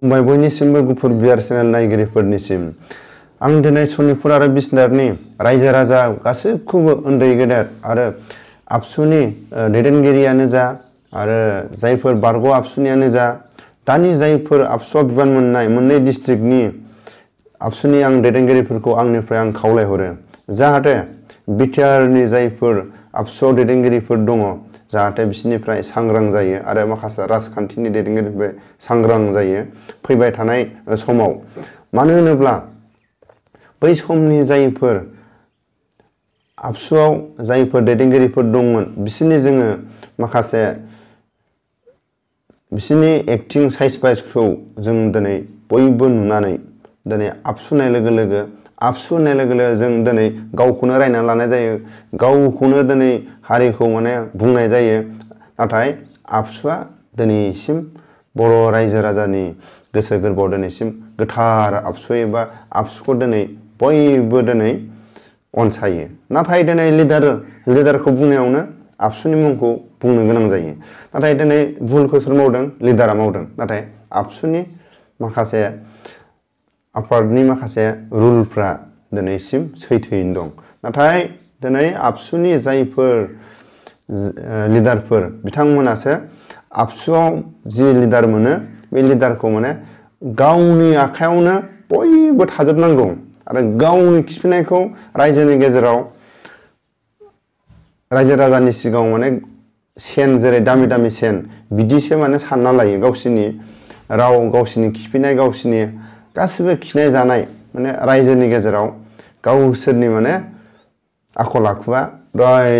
खुलुमबाय बयनिसिमबो गुफुर बियार चेनेल नायगिरिफोरनिसिम आं दिनै सनितपुर आरो बिसनाथनि रायजो राजा गासैखौबो उन्दै गेदेर आरो आबसुनि दैदेनगिरियानो जा आरो जायफोर बारग' आबसुनियानो जा दानि जायफोर आबसुआव बिबान मोननाय मोननै डिस्ट्रिक्टनि आबसुनि आं दैदेनगिरिफोरखौ आंनिफ्राय आं खावलायहरो जाहाथे बिटिआरनि जायफोर आबसुआव दैदेनगिरिफोर दङ जाहाथे बिसोरनिफ्राय सांग्रां जायो आरो माखासे राजखान्थिनि दैदेनगिरिफोर सांग्रां जायो फैबाय थानाय समाव मानो होनोब्ला बै समनि जायफोर आबसुआव जायफोर दैदेनगिरिफोर दंमोन बिसोरनि जोङो माखासे बिसोरनि एक्टिं साइज बाइजखौ जों दिनै बयबो नुनानै दिनै आबसु होननाय लोगो लोगो जों दिनै गावखौनो रायना लानाय जायो गावखौनो दिनै हारिखौ माने बुंनाय जायो नाथाय आबसुआ दिनैसिम बर' रायजो राजानि गोसो गोरबोआव दिनैसिम गोथार आबसु एबा आबसुखौ दिनै बयबो दिनै अनसायो नाथाय दिनै लिडारखौ बुंनायावनो आबसुनि मुंखौ बुंनो गोनां जायो नाथाय दिनै भुलखौ सोर मावदों लिडारा मावदों नाथाय आबसुनि माखासे आफादनि माखासे रुलफ्रा दिनैसिम सैथोयैनो दं नाथाय दिनै आबसुनि जायफोर लिडारफोर बिथांमोनासो आबसुआव जि लिडार मोनो बे लिडारखौ माने गावनि आखायावनो बयबो थाजोबनांगौ आरो गावनि खिफिनायखौ रायजोनि गेजेराव रायजो राजानि सिगाङाव माने सेन जेरै दामि दामि सेन बिदिसो माने सानना लायो गावसिनि राव गावसिनि खिफिनाय गावसिनि गासिबो खिनाय जानाय माने रायजोनि गेजेराव गावसोरनि माने आखल आखुआ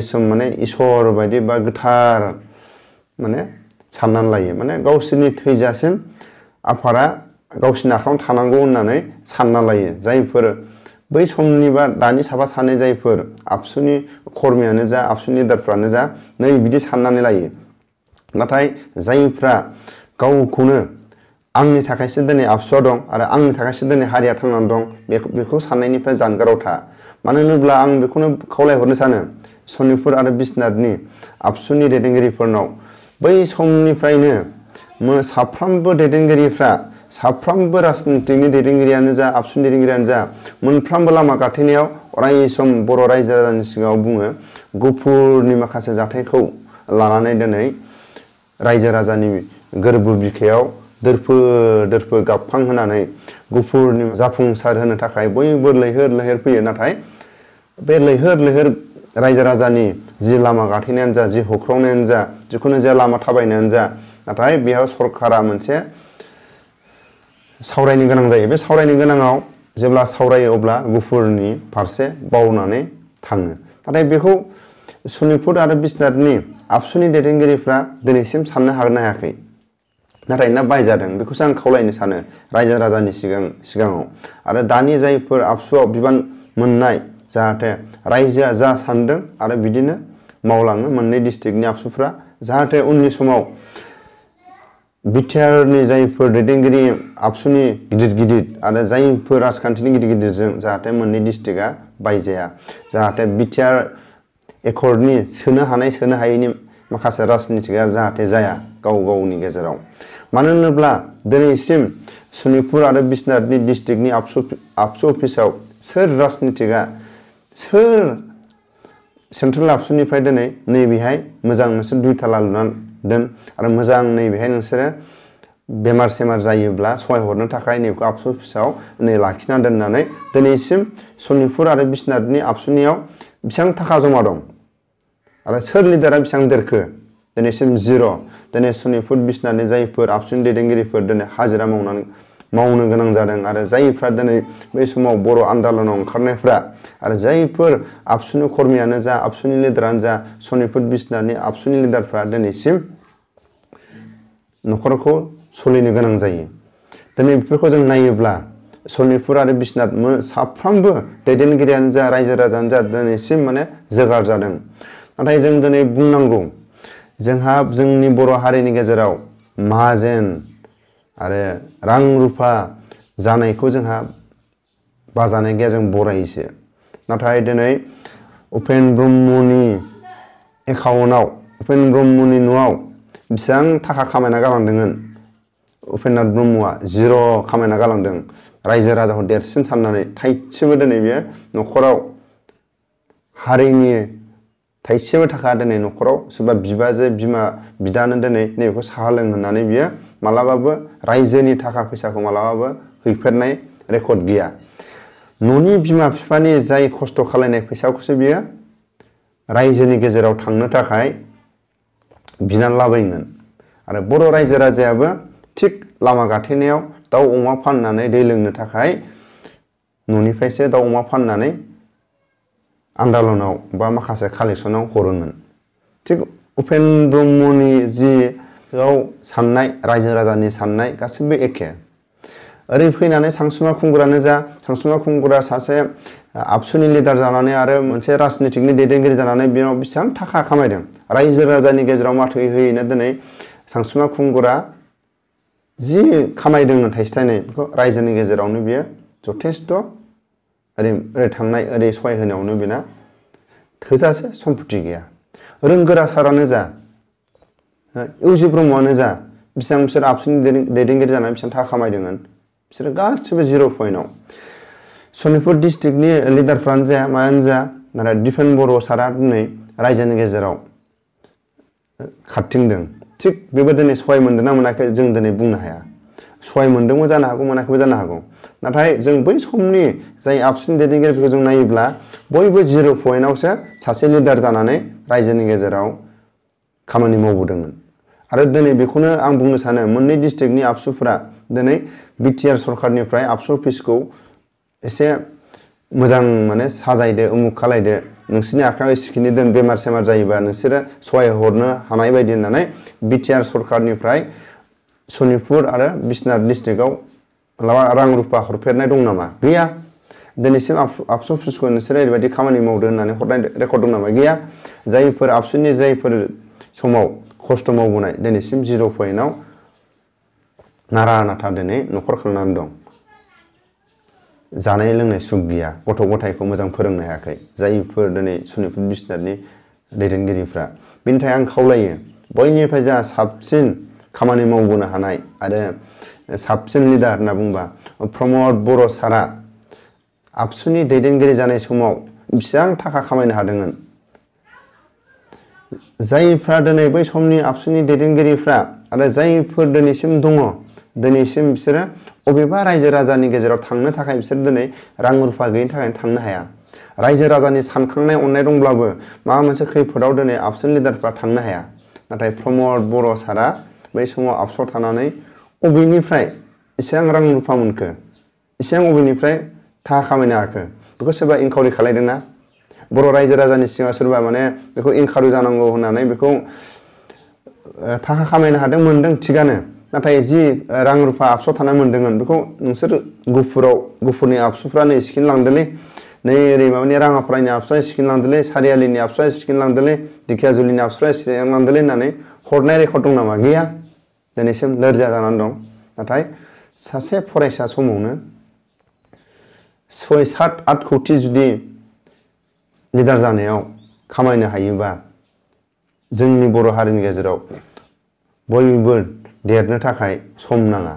सम माने इसोर बायदि बा गोथार माने साननानै लायो माने गावसोरनि थैजासिम आफादा गावसोरनि आखायाव थानांगौ होननानै सानना लायो जायफोर बै समनि बा दानि साफा सानै जायफोर आबसुनि कर्मियानो जा आबसुनि लिडारफ्रानो जा नै बिदि साननानै लायो नाथाय जायफ्रा गावखौनो आंनि थाखायसो दिनै आबसुआ दं आरो आंनि थाखायसो दिनै हारिया थांनानै दं बेखौ साननायनिफ्राय जानगाराव था मानो होनोब्ला आं बेखौनो खावलायहरनो सानो सनितपुर आरो बिसनाथनि आबसुनि दैदेनगिरिफोरनाव बै समनिफ्रायनो साफ्रोमबो दैदेनगिरिफ्रा साफ्रोमबो राजनितिकनि दैदेनगिरियानो जा आबसुनि दैदेनगिरियानो जा मोनफ्रोमबो लामा गाथेनायाव अराय सम बर' रायजो राजानि सिगाङाव बुङो गुफुरनि माखासे जाथायखौ लानानै दिनै रायजो राजानि गोरबो बिखायाव दोरफो गाबखां होनानै गुफुरनि जाफुंसार होनो थाखाय बयबो लैहोर फैयो नाथाय बे लैहोर रायजो राजानि जि लामा गाथेनायानो जा जि होख्रावनायानो जा जिखुनु जाया लामा थाबायनायानो जा नाथाय बेयाव सरकारा मोनसे सावरायनो गोनां जायो बे सावरायनो गोनाङाव जेब्ला सावरायो अब्ला गुफुरनि फारसे बावनानै थाङो नाथाय बेखौ सनितपुर आरो बिसनाथनि आबसुनि दैदेनगिरिफ्रा दिनैसिम साननो हागोन ना हायाखै नाथाय ना बायजादों बेखौसो आं खावलायनो सानो रायजो राजानि सिगाङाव आरो दानि जायफोर आबसुआव बिबान मोननाय जाहाथे रायजोआ जा सानदों आरो बिदिनो मावलाङो मोननै डिस्ट्रिक्टनि आबसुफ्रा जाहाथे उननि समाव बिटिआरनि जायफोर दैदेनगिरि आबसुनि गिदिर आरो जायफोर राजखान्थिनि गिदिरजों जाहाथे मोननै डिस्ट्रिक्टआ बायजाया जाहाथे बिटिआर एकर्डनि सोनो हायैनि माखासे राजनितिकआ जाहाथे जाया गावनि गेजेराव मानो होनोब्ला दिनैसिम सनितपुर आरो बिसनाथनि डिस्ट्रिक्टनि आबसु अफिसाव सोर राजनितिकआ सोर सेन्ट्रेल आबसुनिफ्राय दिनै नैबेहाय मोजां नोंसोर दुइथाला लुनानै दोन आरो मोजां नैबेहाय नोंसोरो बेमार सेमार जायोब्ला सहाय हरनो थाखाय नैबेखौ आबसु अफिसाव नै लाखिना दोननानै दिनैसिम सनितपुर आरो बिसनाथनि आबसुनियाव बेसेबां थाखा जमा दं आरो सोर लिडारा बेसेबां देरखो दिनैसिम जिर' दिनै सनितपुर बिसनाथनि जायफोर आबसुनि दैदेनगिरिफोर दिनै हाजिरा मावनो गोनां जादों आरो जायफ्रा दिनै बै समाव बर' आन्दलनाव ओंखारनायफ्रा आरो जायफोर आबसुनि कर्मियानो जा आबसुनि लिडारानो जा सनितपुर बिसनाथनि आबसुनि लिडारफ्रा दिनैसिम न'खरखौ सोलिनो गोनां जायो दिनै बेफोरखौ जों नायोब्ला सनितपुर आरो बिसनाथ साफ्रोमबो दैदेनगिरियानो जा रायजो राजायानो जा दिनैसिम माने जोगार जादों नाथाय जों दिनै बुंनांगौ जोंहा जोंनि बर' हारिनि गेजेराव माहाजोन आरो रां रुफा जानायखौ जोंहा बाजानाय गैया जों बरायोसो नाथाय दिनै उपेन ब्रह्मनि एकाउन्टआव उपेन ब्रह्मनि न'आव बेसेबां थाखा खामायना गालांदोंमोन उपेन्द्रनाथ ब्रह्मआ जिर' खामायना गालांदों रायजो राजाखौ देरसिन साननानै थाइसेबो दिनै बियो न'खराव हारिनि थाइसेबो थाखा दिनै न'खराव सोरबा बिबाजै बिमा बिदानो दिनै नैबेखौ साहा लों होननानै बियो मालाबाबो रायजोनि थाखा फैसाखौ मालाबाबो हैफेरनाय रेकर्ड गैया। न'नि बिमा बिफानि जाय खस्थ' खालायनाय फैसाखौसो बियो रायजोनि गेजेराव थांनो थाखाय बिनानै लाबोयोमोन। आरो बर' रायजो राजायाबो थिग लामा गाथेनायाव दाउ अमा फाननानै दै लोंनो थाखाय न'निफ्रायसो दाउ अमा फाननानै आन्दालनाव बा माखासे कालेक्सनाव हरोमोन। थिग उपेन्द्र ब्रह्मनि जिआव साननाय रायजो राजानि साननाय गासिबो एखे। ओरै फैनानै सानसुमा खुंगुरानो जा सानसुमा खुंगुरा सासे आबसुनि लिडार जानानै आरो मोनसे राजनितिकनि दैदेनगिरि जानानै बेयाव बेसेबां थाखा खामायदों रायजो राजानि गेजेराव माथो होयैनो दिनै सानसुमा खुंगुरा जि खामायदोंमोन थाइसे थाइनै बेखौ रायजोनि गेजेरावनो बियो जथेस्थ' ओरै थांनाय ओरै सहाय होनायावनो बेना थोजासे सम्पति गैया। रोंगोरा सारानो जा इउजि ब्रह्मआनो जा बेसेबां बिसोर आबसुनि दैदेनगिरि जानानै बेसेबां थाखा खामायदोंमोन बिसोरो गासिबो 0 पइन्टआव। सनितपुर डिस्ट्रिक्टनि लिडारफ्रानो जाया मायानो जा नाथाय दिपेन बर' सारा दिनै रायजोनि गेजेराव खारथिंदों। थिग बेबो दिनै सहाय मोनदों ना मोनाखै जों दिनै बुंनो हाया। सहाय मोनदोंबो जानो हागौ मोनाखैबो जानो हागौ। नाथाय जों बै समनि जाय आबसुनि दैदेनगिरिफोरखौ जों नायोब्ला बयबो 0 पइन्टआवसो सासे लिडार जानानै रायजोनि गेजेराव खामानि मावबोदोंमोन। आरो दिनै बेखौनो आं बुंनो सानो मोननै डिस्ट्रिक्टनि आबसुफ्रा दिनै बिटिआर सरखारनिफ्राय आबसु अफिसखौ एसे मोजां माने साजायदो उमुख खालायदो नोंसोरनि आखायाव एसेखिनि दोन बेमार सेमार जायोबा नोंसोरो सहाय हरनो हानाय बायदि होननानै बिटिआर सरखारनिफ्राय सनितपुर आरो बिश्वनाथ डिस्ट्रिक्टआव रां रुफा हरफेरनाय दं नामा? गैया। दिनैसिम आबसु अफिसखौ नोंसोरो ओरैबायदि खामानि मावदो होननानै हरनाय रेकर्ड दं नामा? गैया। जायफोर आबसुनि जायफोर समाव खस्थ' मावबोनाय दिनैसिम 0 पइन्टआव नारा नाथा दिनै न'खर खांनानै दं। जानाय लोंनाय सुख गैया गथ' गथायखौ मोजां फोरोंनो हायाखै जायफोर दिनै सनितपुर बिश्वनाथनि दैदेनगिरिफ्रा। बेनि थाखाय आं खावलायो बयनिफ्राय जा साबसिन खामानि मावबोनो हानाय आरो साबसिन लिडार होनना बुंबा प्रमद बर' सारा आबसुनि दैदेनगिरि जानाय समाव बेसेबां थाखा खामायनो हादोंमोन। जायफ्रा दिनै बै समनि आबसुनि दैदेनगिरिफ्रा आरो जायफोर दिनैसिम दङ दिनैसिम बिसोरो अबेबा रायजो राजानि गेजेराव थांनो थाखाय बिसोर दिनै रां रुफा गैयिनि थाखायनो थांनो हाया। रायजो राजानि सानखांनाय अननाय दंब्लाबो माबा मोनसे खैफोदाव दिनै आबसुनि लिडारफ्रा थांनो हाया। नाथाय प्रमद बर' सारा बै समाव आबसुआव थानानै अबेनिफ्राय एसेबां रां रुफा मोनखो एसेबां अबेनिफ्राय थाखा खामायनो हाखो बेखौ सोरबा इनकुवारि खालायदोंना? बर' रायजो राजानि सिगाङाव सोरबा माने बेखौ इनकाउरि जानांगौ होननानै बेखौ थाखा खामायनो हादों मोनदों थिगानो। नाथाय जि रां रुफा आबसुआव थानाय मोनदोंमोन बेखौ नोंसोर गुफुरनि आबसुफ्रा नै सिखिन लांदोलै नै ओरै माबानि राङापारानि आबसुआ सिखिन लांदोलै सारियालिनि आबसुआ सिखिन लांदोलै दिखियाजुलिनि आबसुआ सिखिन लांदोलै होननानै हरनाय रेकर्ड दं नामा? गैया। दिनैसिम नोरजिया जानानै दं। नाथाय सासे फरायसा समावनो 6-7-8 कौटि जुदि लिडार जानायाव खामायनो हायोबा जोंनि बर' हारिनि गेजेराव बयबो देरनो थाखाय सम नाङा।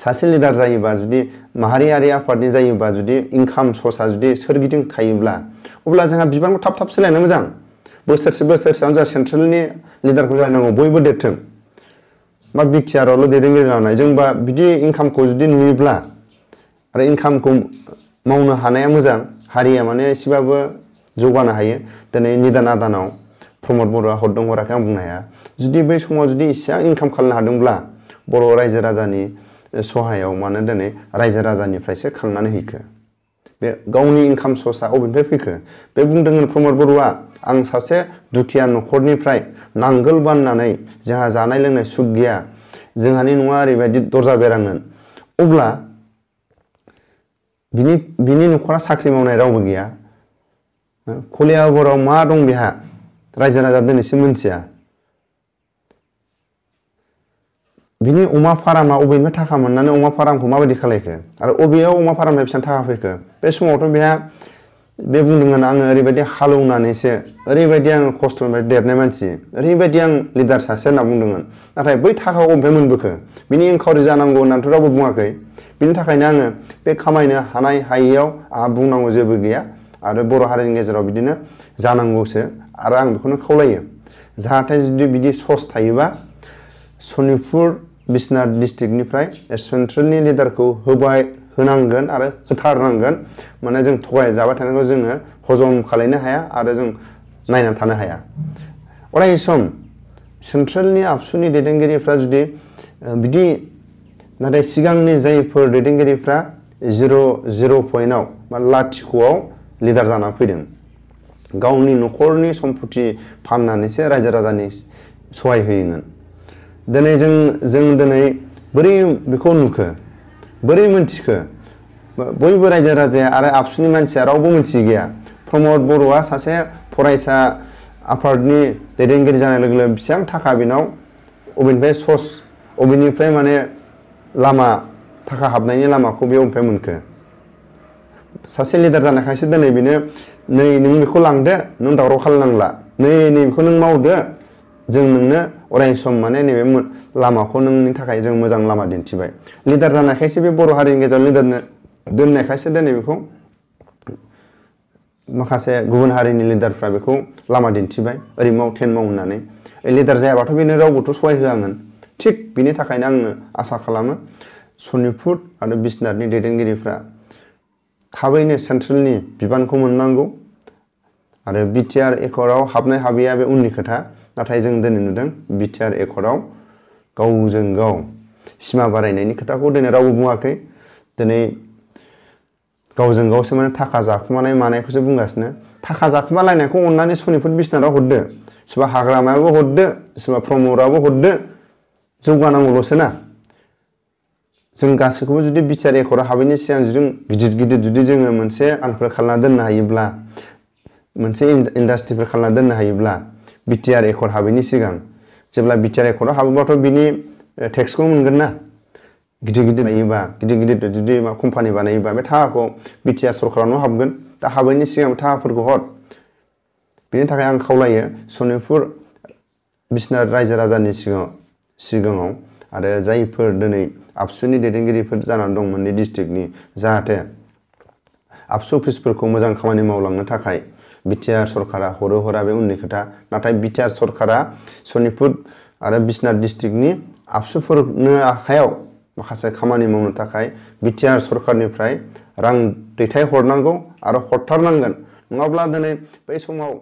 सासे लिडार जायोबा जुदि माहारियारि आफादनि जायोबा जुदि इनकाम सर्सआ जुदि सोरगिदिं थायोब्ला अब्ला जोंहा बिबानखौ थाब थाब सोलायनो मोजां। बोसोरसेयावनो जा सेन्ट्रेलनि लिडारखौ जानांगौ बयबो देरथों। बा बिटिआरआवल' दैदेनगिरि लानाय जोंबा बिदि इनकामखौ जुदि नुयोब्ला आरो इनकामखौ मावनो हानाया मोजां हारिया माने एसेबाबो जौगानो हायो। दिनै निदान आदानाव प्रमद बर'आ हरदों हराखै आं बुंनो हाया। जुदि बै समाव जुदि एसेबां इनकाम खालामनो हादोंब्ला बर' रायजो राजानि सहायाव मानो दिनै रायजो राजानिफ्रायसो खांनानै हैखो बे गावनि इनकाम सर्सआ अबेनिफ्राय फैखो? बे बुंदोंमोन प्रमद बर'आ आं सासे दुखिया न'खरनिफ्राय नांगोल बाननानै जोंहा जानाय लोंनाय सुख गैया जोंहानि न'आ ओरैबायदि दरजा बेरामोन। अब्ला बिनि न'खरा साख्रि मावनाय रावबो गैया। कलियाबराव मा दं बेहा रायजो राजा दिनैसिम मोनथिया। बिनि अमा फारामा अबेनिफ्राय थाखा मोननानै अमा फारामखौ माबायदि खालायखो आरो अबेयाव अमा फारामनिफ्राय बेसेबां थाखा फैखो? बे समावथ' बेहा बे बुंदोंमोन आङो ओरैबायदि हालौनानैसो ओरैबायदि आं खस्थ'निफ्राय देरनाय मानसि ओरैबायदि आं लिडार सासे होनना बुंदोंमोन नाथाय बै थाखाखौ अबेनिफ्राय मोनबोखो बिनि इनकाउरि जानांगौ होननानैथ' रावबो बुङाखै बिनि थाखायनो आङो बे खामायनो हानाय हायैयाव आंहा बुंनांगौ जेबो गैया आरो बर' हारिनि गेजेराव बिदिनो जानांगौसो आरो आं बेखौनो खावलायो जाहाथे जुदि बिदि सस थायोबा सनितपुर बिश्वनाथ डिस्ट्रिक्टनिफ्राय सेन्ट्रेलनि लिडारखौ होनांगोन आरो होथारनांगोन माने जों थगाय जाबाय थानायखौ जोङो हजम खालायनो हाया आरो जों नायनानै थानो हाया अराय सम सेन्ट्रेलनि आबसुनि दैदेनगिरिफ्रा जुदि बिदि नाथाय सिगांनि जायफोर दैदेनगिरिफ्रा जिर' पइन्टआव बा लाथिख'आव लिडार जानानै फैदों गावनि न'खरनि सम्पति फाननानैसो रायजो राजानि सहाय होयोमोन दिनै जों दिनै बोरै बेखौ नुखो बोरै मोनथिखो बयबो रायजो राजाया आरो आबसुनि मानसिया रावबो मोनथियै गैया प्रमद बर'आ सासे फरायसा आफादनि दैदेनगिरि जानाय लोगो लोगो बेसेबां थाखा बेनाव अबेनिफ्राय सस अबेनिफ्राय माने लामा थाखा हाबनायनि लामाखौ बे अबेनिफ्राय मोनखो सासे लिडार जानायखायसो दिनै बेनो नै नों बेखौ लांदो नों दावराव खालामनांला नैबेखौ नों मावदो जों नोंनो अराय सम माने नैबे लामाखौ नोंनि थाखाय जों मोजां लामा दिन्थिबाय लिडार जानायखायसो बे बर' हारिनि गेजेराव लिडार दोननायखायसो दिनै बेखौ माखासे गुबुन हारिनि लिडारफ्रा बेखौ लामा दिन्थिबाय ओरै माव टेन माव होननानै लिडार जायाबाथ' बेनो रावबोथ' सहाय होआमोन थिग बिनि थाखायनो आङो आसा खालामो सनितपुर आरो बिश्वनाथनि दैदेनगिरिफ्रा थाबैनो सेन्ट्रेलनि बिबानखौ मोननांगौ आरो बिटिआर एकर्डआव हाबनाय हाबैया बे उननि खोथा नाथाय जों दिनै नुदों बिटिआर एकर्डआव गावजों गाव सिमा बारायनायनि खोथाखौ दिनै रावबो बुङाखै दिनै गावजों गावसो माने थाखा जाखुमानाय मानायखौसो बुंगासिनो थाखा जाखुमालायनायखौ अननानै सनितपुर बिश्वनाथआव हरदो सोरबा हाग्रामायाबो हरदो सोरबा प्रमदआबो हरदो जौगानांगौल'सो ना जों गासैखौबो जुदि बिटिआर एकर्डआव हाबैनि सिगां गिदिर जुदि जोङो मोनसे आनफोर खालामना दोननो हायोब्ला मोनसे इन्डास्ट्रिफोर खालामना दोननो हायोब्ला बिटिआर एकर्ड हाबैनि सिगां जेब्ला बिटिआर एकर्डआव हाबोबाथ' बिनि टेक्सखौ मोनगोन ना गिदिर बानायोबा गिदिर जुदि मा कम्पानि बानायोबा बे थाखाखौ बिटिआर सरकारावनो हाबगोन दा हाबैनि सिगां थाखाफोरखौ हर बेनि थाखाय आं खावलायो सनितपुर बिश्वनाथ रायजो राजानि सिगाङाव आरो जायफोर दिनै आबसुनि दैदेनगिरिफोर जानानै दं मोननै डिस्ट्रिक्टनि जाहाथे आबसु अफिसफोरखौ मोजां खामानि मावलांनो थाखाय बिटिआर सरकारा हरा बे उननि खोथा नाथाय बिटिआर सरकारा सनितपुर आरो बिश्वनाथ डिस्ट्रिक्टनि आबसुफोरनो आखायाव माखासे खामानि मावनो थाखाय बिटिआर सरकारनिफ्राय रां दैथायहरनांगौ आरो हरथारनांगोन नङाब्ला दिनै बै समाव